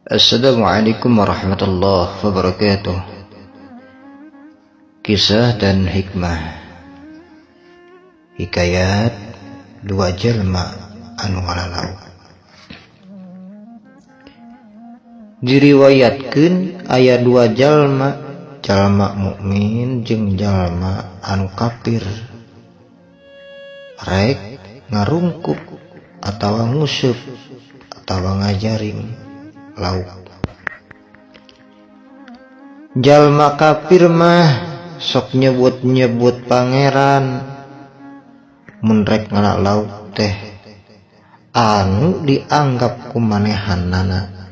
Assalamualaikum warahmatullahi wabarakatuh. Kisah dan hikmah. Hikayat dua jelma anu ngalalauk. Diriwayatkeun aya dua jalma, jalma mukmin jeung jalma anu kafir. Rek ngarungkup atawa nguseup atawa ngajaring lauk. Jalma kafir mah sok nyebut-nyebut pangeran mun rek ngala lauk teh anu dianggap ku manehanana.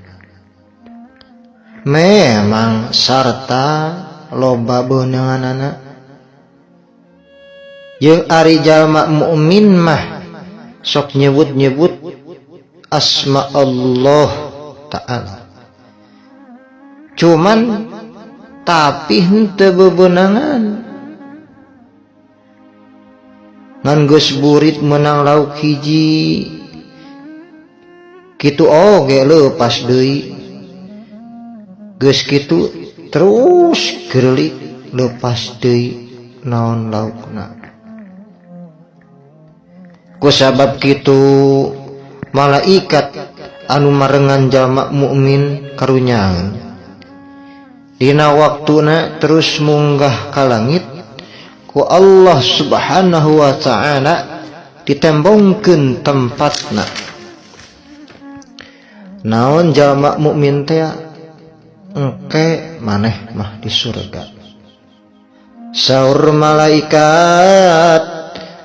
Memang sarta loba beunanganana. Jeung ari jalma mukmin mah sok nyebut-nyebut asma Allah Ta'ala. Cuman tapi henteu bebenangan. Ngan geus burit menang lauk hiji. Kitu oge leupas deui. Geus kitu terus gerlik leupas deui naon laukna. Kusabab kitu malaikat anu marengan jalma mukmin karunyaeun. Dina waktuna terus munggah ka langit ku Allah Subhanahu wa ta'ala ditembongkeun tempatna. Naon jalma mukmin teh engke maneh mah di surga. Saur malaikat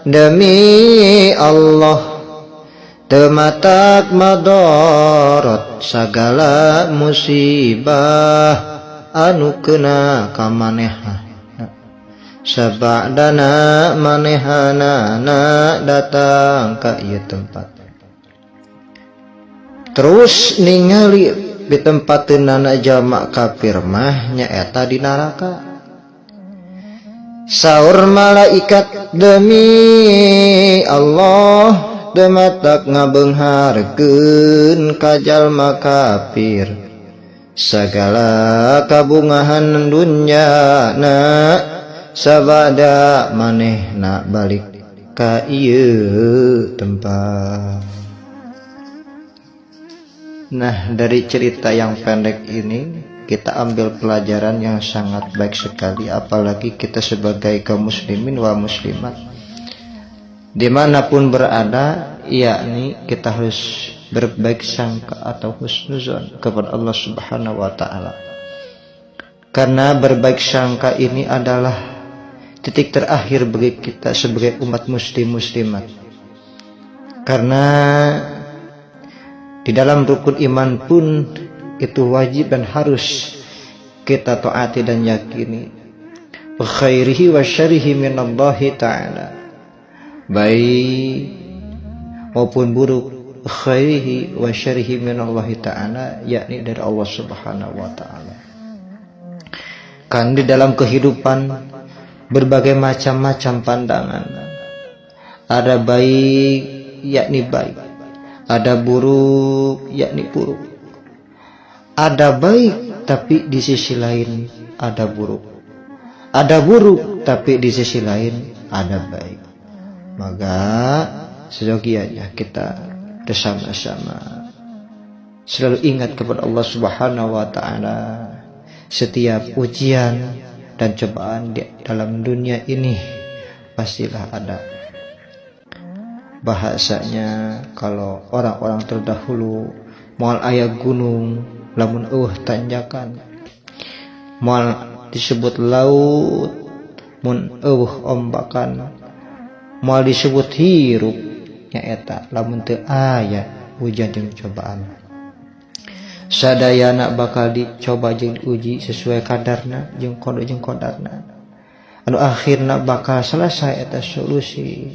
demi Allah teu matak madorot sagala musibah anu kena ka manehna. Sabadana manehanana datang ka ieu tempat. Terus ningali di tempateunana jalma kafir mah nyaeta di neraka. Saur malaikat demi Allah teu matak ngabeungharkeun ka jalma kafir sagala kabungahan dunyana sabada manehna balik ka ieu tempat. Nah, dari cerita yang pendek ini kita ambil pelajaran yang sangat baik sekali, apalagi kita sebagai kaum muslimin wa muslimat dimanapun berada, yakni kita harus berbaik sangka atau husnuzon kepada Allah Subhanahu wa ta'ala. Karena berbaik sangka ini adalah titik terakhir bagi kita sebagai umat muslim muslimat. Karena di dalam rukun iman pun itu wajib dan harus kita taati dan yakini. Khairihi wa syarrihi minallahi ta'ala. Baik maupun buruk, khairihi wa syarrihi minallahi ta'ala, yakni dari Allah Subhanahu wa ta'ala. Kan di dalam kehidupan berbagai macam-macam pandangan. Ada baik yakni baik, ada buruk yakni buruk. Ada baik tapi di sisi lain ada buruk. Ada buruk tapi di sisi lain ada baik. Maka seyogianya kita bersama-sama selalu ingat kepada Allah Subhanahu wa ta'ala. Setiap ujian dan cobaan di dalam dunia ini pastilah ada. Bahasanya kalau orang-orang terdahulu, moal aya gunung lamun eueuh tanjakan, moal disebut laut mun eueuh ombakan, moal disebut hirup nyaeta lamun teu aya ujian jeung cobaan. Sadayana bakal dicoba jeung diuji sesuai kadarna jeung kodo jeung kodarna. Anu akhirna bakal selesai eta solusi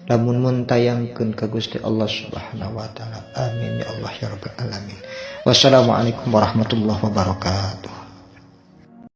lamun muntayangkeun ka Gusti Allah Subhanahu wa ta'ala. Amin ya Allah ya rabbal alamin. Wassalamualaikum warahmatullahi wabarakatuh.